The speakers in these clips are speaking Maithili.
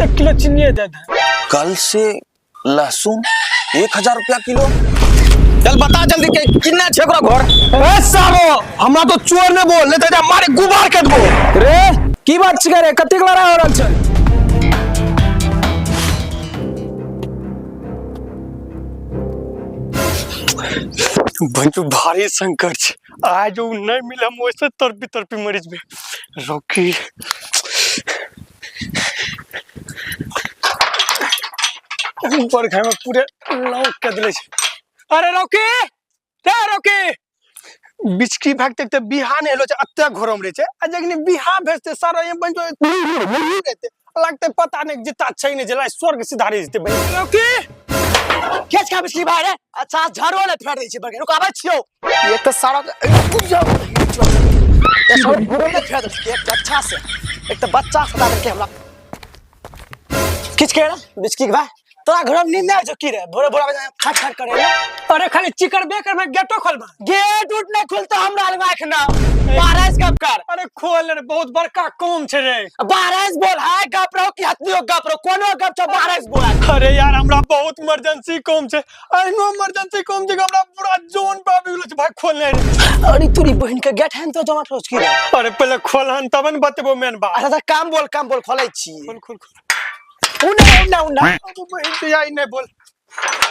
1 किलो चीनी दे दे। कल से लहसुन 1000 रुपया किलो। चल बता जल्दी के किन्ना छे ओकरा घर। ए सालो, हमरा तो चोर ने बोल, नहीं तो मारे गुबार के देबो। रे की बात छिकै रे, कतेक लड़ाई हो रहल छै? बंटू भारी संकट छै, आज उ नहीं मिले हम वैसे तड़पी तड़पी मरि जेबै। रॉकी ऊपर खाय में पूरे लौक के दिले छै। अरे रॉकी, रे रॉकी, बिचकी भागते ते बिहा नहीं होलो छै, अत्ते घरम रहे छै, आ जखनी बिहा भेजते सारा ये बंटू रहते लगते पता नहीं जिता छै नहीं जला स्वर्ग सिधारे जेते बहिन। रॉकी खेच खा बिचकी भाई रे। अच्छा झाड़ो ने फेर दै छै बगे, रुक आबै छियौ। एक तऽ सारा रुक जाओ, ये सब घुरो ने फेर दै छै एक अच्छा से, एक तऽ बच्चा सता देलकै हमरा। किछ के रे बिचकी भाई, तोरा घर में नींद नहीं आबै छौ की रे? भोरे भोरे आबै खट खट करे रे। अरे खाली चिकरबे कर, मैं गेटो खोलबा। गेट उट नहीं खुलता हमरा लग एखना। बारह गप कर। अरे खोल रे, बहुत बड़का काम छै रे। बारह बोल है गप रहो कि हथनियो गप रहो, कोनो गप छौ बारह बोल। अरे यार हमरा बहुत इमरजेंसी काम छै, एहनो इमरजेंसी काम छै कि हमरा पूरा जोन पे आबि गेलो छै भाई, खोल ले रे। अरे तोरी बहिन के गेट हैन तो जमा ठोस की रे? अरे पहले खोलहन तब न बतेबो मेन बात। अच्छा काम बोल, काम बोल, खोलै छी। खोल खोल खोल। उना उना उना। अब बहिन के आई नहीं बोल।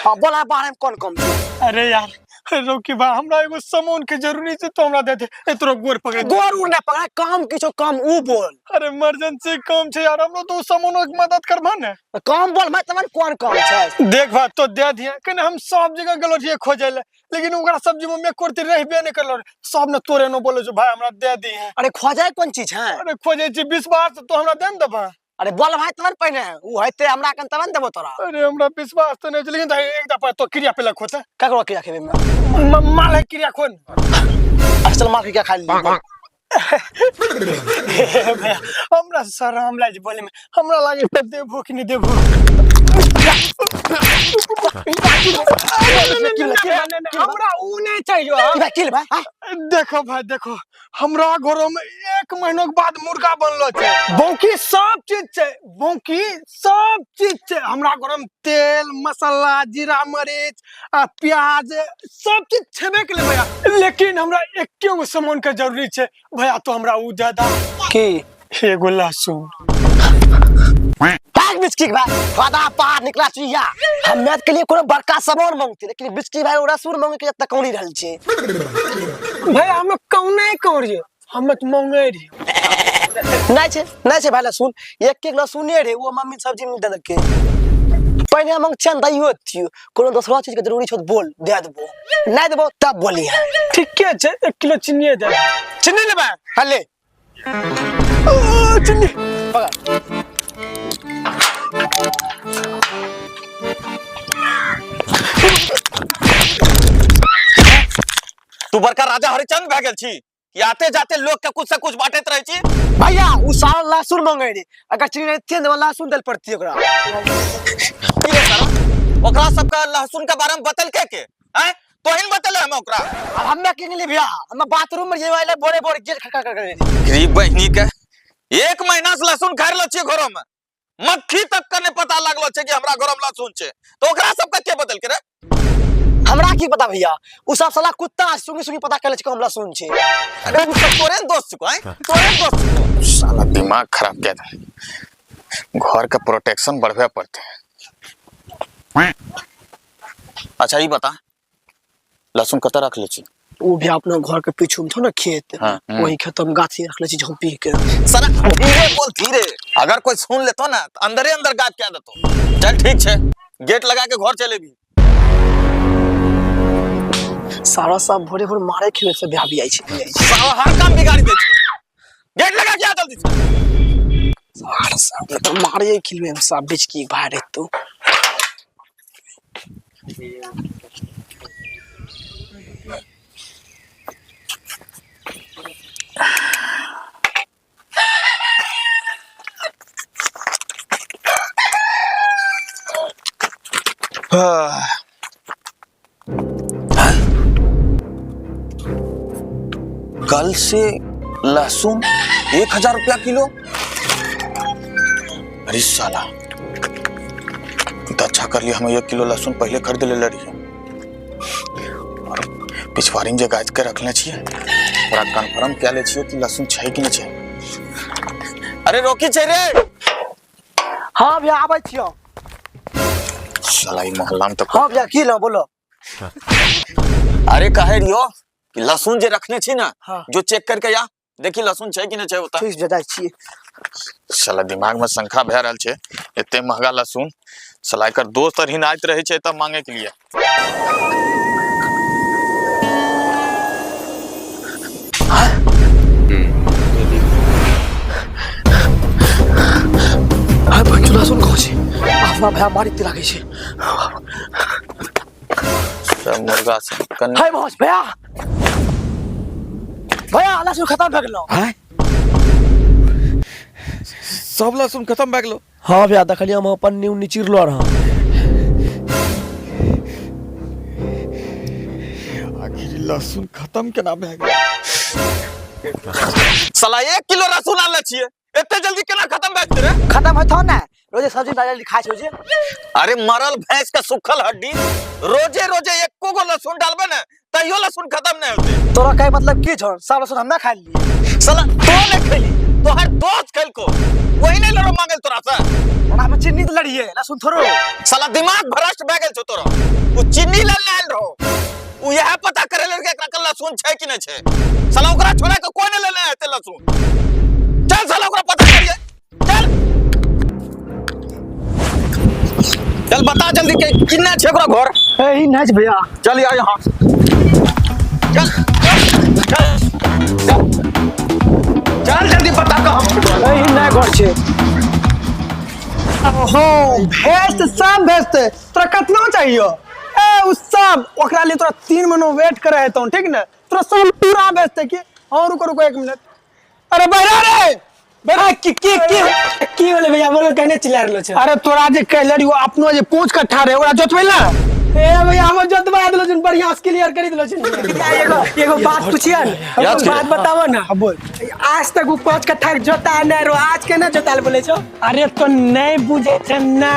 हाँ बोला, बाहर में कौन कम छै? अरे यार रोकी बा, हमरा एगो सामान के जरूरी छै तो हमरा दे दे, ए तोरा गोर पकड़। गोर उड़ ना पकड़ा, काम किछो काम ऊ बोल। अरे इमरजेंसी काम छै यार, हमरो तो सामान के मदद करबा ने। काम बोल मैं तमन कौन काम छै? देख बा तो दे दिया, कने हम सब जगह गेलो छियै खोजे ले, लेकिन ओकरा सब्जी में कोरती रहबे नहीं करलो, सब ने तोरे नो बोलो जो भाई हमरा दे दी है। अरे खोजे कोन चीज है? अरे खोजे छी विश्वास तो हमरा दे ने देबा। अरे बोल भाई तमन पहिने ऊ हेते हमरा कन तमन देबो तोरा। अरे हमरा विश्वास तो नहीं छै, लेकिन एक दफा तो क्रिया पे लखो त। ककरो क्रिया खेबे में? माल है क्रिया खोन। अच्छा चल माल क्रिया खा ली। भैया हमरा शरम लागे बोले में, हमरा लागे त देबो कि नहीं देबो। हमरा ऊ नहीं चाहिए। की भाई? देखो भाई देखो, हमरा घरों में 1 महीना के बाद मुर्गा बनलो छै, बौकी सब चीज छै, बौकी सब चीज छै हमरा घर में, तेल मसाला जीरा मरीच आ प्याज सब चीज छेबे के भैया, लेकिन हमरा एके गो सामान के जरूरी छै भैया, तो हमरा ऊ दे दा। की? एगो लहसुन। भाग बिचकी भाई, फादा पार निकला चुइया। हम्मे के लिए कोनो बड़का सामान मांगते, लेकिन बिचकी भाई ओ लहसुन मांगे के तक कौनी रहल छै। भैया हम कौने कौन रहियो, हम तो मांगे रहियो। नहीं छै, नहीं छै भाई लहसुन, एक एक लहसुने रे, वो मम्मी सब्जी में दे देलकै। पहिने हम चंद दैयो थियो, कोनो दोसरो चीज के जरूरी छौ त बोल, दे देबो, नहीं देबो तब बोलिहे। ठीके छै, 1 किलो चीनी दे। चीनी लेबै? हाँ ले। चीनी। पकड़। तू बड़का राजा हरिचंद भए गेल छी कि आते जाते लोग के कुछ से कुछ बांटैत रहै छी। भैया उ सारा लहसुन मंगे रे, अगर चीनी नहीं थिए ने लहसुन देल पड़ती ओकरा। की रे सारा, ओकरा सबके लहसुन के बारे में बतलके के? हैं? तोहिन बतले हम ओकरा। अब हम्मे की नहीं भैया, हम बाथरूम में जेबै ले बोरे बोरे गेट खटखट कर कर। गरीब बहिनी के 1 महीना से लहसुन खा रहल छियै घरो में, मक्खी तक के नहीं पता लागलो छै कि हमरा घर में लहसुन छै, तो ओकरा सबके के बदलके रे? हमरा की पता भैया, उ सब साला कुत्ता सुंगी सुंगी पता कर ले छै कि हम लहसुन छै। अरे उ सब तोरे न दोस्त छको, हैं? तोरे न दोस्त छको। साला दिमाग खराब कर दे, घर के प्रोटेक्शन बढ़वे पड़ते। अच्छा ई बता, लहसुन कतऽ रखले छी? उ भी अपना घर के पीछू में थो ना खेत, हाँ, वही खेत में गाछी रखले छी झोंपी के। साला धीरे बोल धीरे, अगर कोई सुन लेतो ना तो अंदरे अंदर गाछ क्या देतो। चल ठीक छै, गेट लगा के घर चले भी। सारा सब भोरे भोरे मारे खेले से भाभी आई छै। साला हर काम बिगाड़ी दे छै, गेट लगा के आ जल्दी से। सारा सब तो मारे खेलबे हम सब बेच के भाई रे तू। कल से लहसुन 1000 रुपया किलो। अरे साला तऽ अच्छा करलियै, हम 1 किलो लहसुन पहिले खरीद लेले रहियै और पिछवाड़ी मे जे गाछ के रखने छियै, ओकरा कन्फर्म कए लै छियै कि लहसुन छै कि नहि छै। अरे, रोकी छै रे? हाँ भैया, आबै छियौ। साला, ई मोहल्ला में तो हाँ भैया, की लो बोलो? अरे, कहे रहियो कि लहसुन जे रखने छी ना, जो चेक करके या देखी लहसुन छै कि नहि छै ओतऽ। ठीक, जाइ छियै। साला, दिमाग में शंका भए रहल छै। एते महंगा लहसुन, साला एकर दोस्त आर हिनाइत रहे छै तब मांगे के लिए। हाँ, बच्चू, लहसुन कहाँ छै? अपना भैया मारी लागै छै। सब मुर्गा सब कन्ने। हाय महोज भैया, भैया, लहसुन खत्म भए गेलो। आँय, सब लहसुन खत्म भए गेलो? हाँ भैया, देखलियै हम पन्नी उन्नी चिरलो रहा। आखिर लहसुन खत्म केना भए गेल? साला, 1 किलो लहसुन आनले छियै, एते जल्दी केना खत्म भए जेतै रे? खत्म होतो ने, रोजे सब्जी डाल खाइ छौ जे। अरे मरल भैंस का सुखल हड्डी, रोजे रोजे एको गो लहसुन डालबे ने तैयो लहसुन खत्म नहीं होते। तोरा कहे मतलब की छौ, सब लहसुन हम ना खा लिए? साला, तो नहीं खैली, तोहर दोस्त खेलको, वही नहीं लड़ो मांगल तोरा से। ओना में चीनी तो लड़िए, लहसुन थोड़ो। साला, दिमाग भ्रष्ट भए गेल छौ तोरा। उ चीनी ले आयल रहो, उ यह पता करे ले कि एकरा के लहसुन छै कि नहीं छै। साला, ओकरा छोड़ा के कोई नहीं लेने हेतै लहसुन। चल साला, ओकरा पता करिए। चल चल, बता जल्दी के किन्ना छै ओकरा घर। ए, ई नाच भैया। चल यार, यहाँ चल चल चल चल चल, जल्दी बता कहाँ। ए, ई ना घर छै। हो, भेजते, सब भेजते। तोरा कतना चाहिए? ए, उ सब ओकरा लिए तोरा 3 महीना वेट करे हेतौ, ठीक ने? तोरा सब पूरा भेजते कि। हाँ, रुको रुको, 1 मिनट। अरे बहरा रे, बहरा! की की की की होले भैया? बोलो, कहने चिल्ला रहलो छै? अरे, तोरा जे कहले रहियो, अपनो जे पूछ कट्ठा रहे, ओकरा जोतबै ला। ए भैया, हमर जोतवा देलो छिन, बढ़िया से क्लियर करी देलो छिन। एगो एगो बात पूछियन? याद एगो बात बताबो ना। हाँ, बोल। आज तक उ 5 कट्ठा के जोता नहीं रो, आज केना जोताल बोले छो? अरे, तो नहीं बुझे छै ना।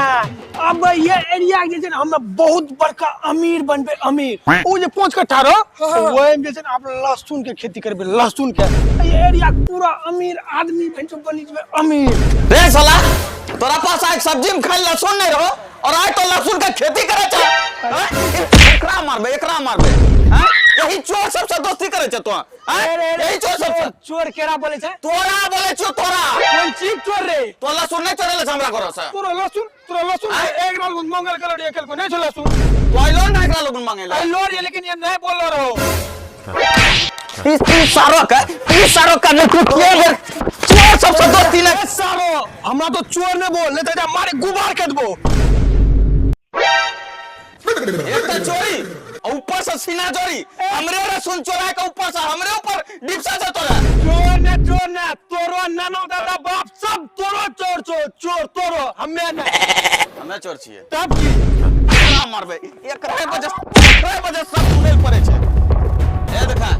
अब ये एरिया के जे छै ना, हम बहुत बड़का अमीर बनबे, अमीर। उ जे 5 कट्ठा रहो, ओहि में जे छै ना, आप लहसुन के खेती करबे, लहसुन के। ये एरिया के पूरा अमीर आदमी बन बनी जेबे, अमीर। रे साला, तोरा पास आज सब्जी में खाई लहसुन नहीं रहो और आज तो लहसुन का खेती करे छा, हैं? एकरा मारबे, एकरा मारबे, हैं? यही चोर सबसे दोस्ती करे छे तो, हैं? यही चोर सबसे। चोर केरा बोले छै? तोरा बोले छो, तोरा। कोन चीज चोर रे? तो लहसुन नहीं चोरेले छे हमरा घर से? तोरा लहसुन, तोरा लहसुन एक रात मंगल कलर एकल को नहीं छो लहसुन। तो आइलो ना एकरा लोगन मांगेला? अरे लो रे, लेकिन ये नहीं बोल रहो। इस सारो का, इस सारो का नहीं कुछ ये बेर चोर सबसे दोस्ती नहीं। ए सालो, हमरा तो चोर ने बोल, नहीं तो मारे गुबार के देबो। एक तो चोरी और ऊपर से सीना चोरी। हमरे लहसुन चोरा के ऊपर से हमरे ऊपर डिप्सा से तोरा। चोर ने, चोर ने, तोरो नानो दादा बाप सब तोरो चोर, चोर चोर तोरो, हमें ने। हमे चोर छियै? तब की? एकरा मारबै, एकरे वजह, एकरे वजह सब सुनैल पड़ै छै। ए देखा,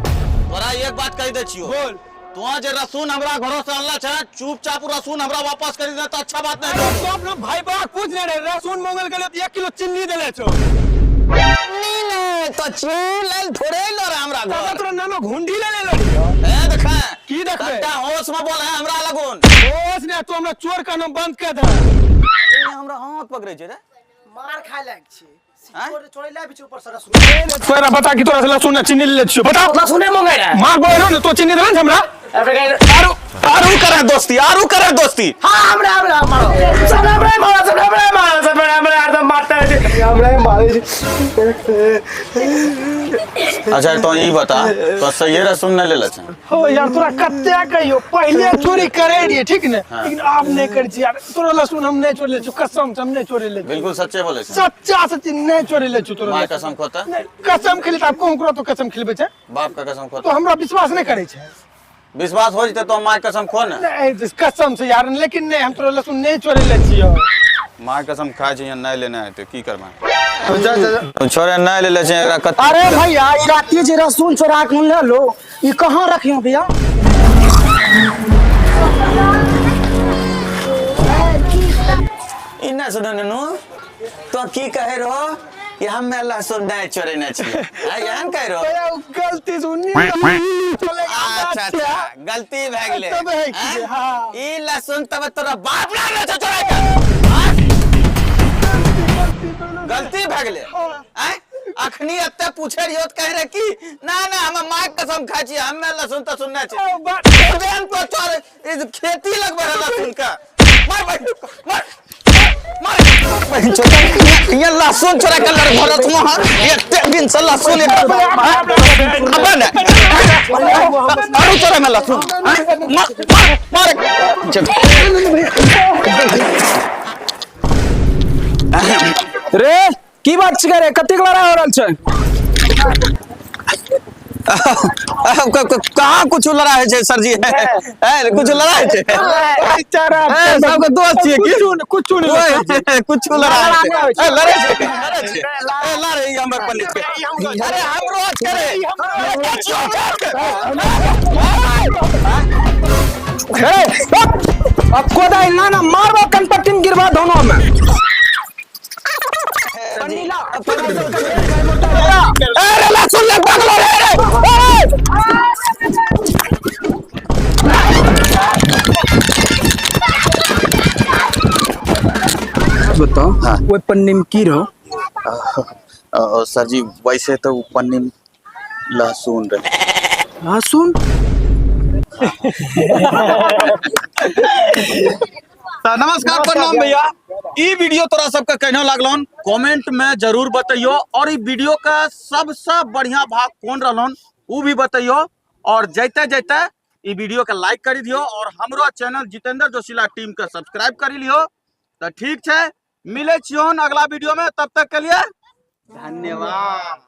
तोरा एक बात कहि दै छियो। बोल। तोआ जे रसून हमरा घरो से अनला छै, चुपचाप उ रसून हमरा वापस करी दे तऽ अच्छा बात नहीं। अरे, तो अपना भाई बा कुछ नहीं रे, रसून मंगल के लिए तो 1 किलो चीनी देले छो। नहीं नहीं, तो चीनी लेल थोड़े लो रे हमरा दादा, घर। तोरा नानो घुंडी ले ले लड़ी। ए देखा। की देखबे? कट्टा होश में बोल है हमरा लगुन। होश ने, तू हमरा चोर का नाम बंद कर दे। ए, हमरा हाथ पकड़ै छै रे। मार खाय लायक छी। आँय? चोर चोरै ला भी ऊपर से लहसुन। तोरा बता कि तोरा से लहसुन ने चीनी ले छियो, बता। लहसुने मंगाई रहा। मार बोलो ने, तो चीनी देले ने हमरा। आरू आरू करे दोस्ती, आरू करे दोस्ती। हाँ, हमरा हमरा मारो, सब हमरा मारो, सब हमरा मारो, सब हमरा हरदम मारता है, हमरा मारे। अच्छा, तो ई बता, तो सही रसून नहीं लेले छै? हो यार, तोरा कते कहियो, पहले चोरी करे रहिए, ठीक ने? लेकिन आब नहीं करे छी यार। तोरा लहसुन हम नहीं चोरी ले छी, कसम से हम नहीं चोरी ले छी। बिल्कुल सच्चे बोले छै? सच्चा सच्ची नहीं चोरी ले छी तोरा माय लहसुन। कसम खोता। नहीं, कसम खेली त कहूँ करो तो कसम खेलबे छै। बाप का कसम तो खोता। हमरा विश्वास नहीं करे छै। विश्वास हो जते तो माय कसम खो ने। नहीं, कसम से यार, लेकिन नहीं, हम तोरा लहसुन नहीं चोरी ले छियो। माय कसम खाय छै, नहीं लेने हेतै, की करबै? जा जा जा। छोड़े, नहीं लेले छै एकरा कत। अरे भैया, ई रातिये जे लहसुन चोरा के ले लो, ई कहाँ रखियो भैया? इन्ने सुन नू। तो की कहे रहो कि हमे लहसुन नहीं चोरेने छियै? आ, एहन कहे रहो? भैया, उ गलती से उन्नी चले। अच्छा अच्छा, गलती भए गेलै। तब है कि आँय? हाँ। ई लहसुन तब तोरा बाप ना छौ चोराय के? आँय? गलती भए गेलै? आँय? अखनी एते पूछे रहियो त कहे रहे कि ना ना, हम माय के कसम खाइ छी, हमे लहसुन तहसुन नहि छै। बेन तो चोर ई खेती लगबै है लहसुन के। मार भाई, मार मार बहन चोद, ये लहसुन चोरा के लड़ भरत मोहन एते दिन से लहसुन एक अबे ने आरू चोरा में लहसुन। आँय? मार मार मार, चल। रे, की बात छिकै रे? कतेक लड़ाई हो रहल छै? कहाँ कुछ लड़ाई होइ छै सर जी, ए कुछ लड़ाई होइ छै? बेचारा। ए, सबके दोस्त छियै की? कुछो नहीं, कुछो नहीं। ओए, कुछो लड़ाई होइ छै? ए, लड़ै छै, लड़ै छै, ए लड़ै ई हमर पंडित के। अरे हमरो छै रे, किछो छै। ए, अब कोदाई ना ना मारबो, कनपट्टी में गिरबा दोनों में। अरे लहसुन ले पकड़ो रे रे ए! बताओ। हाँ। ओहि पन्नी में की रहो? सर जी, वैसे तो उ पन्नी में लहसुन रहे। लहसुन? त नमस्कार, प्रणाम भैया। ई वीडियो तोरा सबके केहनो लागलन, कमेंट में जरूर बतैयो और ई वीडियो का सबसे बढ़िया भाग कौन रहलन, उ भी बतैयो। और जैते जैते ई वीडियो के लाइक करी दियो और हमरो चैनल जितेंद्र जोशीला टीम के सब्सक्राइब करी लियो। तो ठीक छै, मिले छियोन अगला वीडियो में, तब तक के लिए धन्यवाद।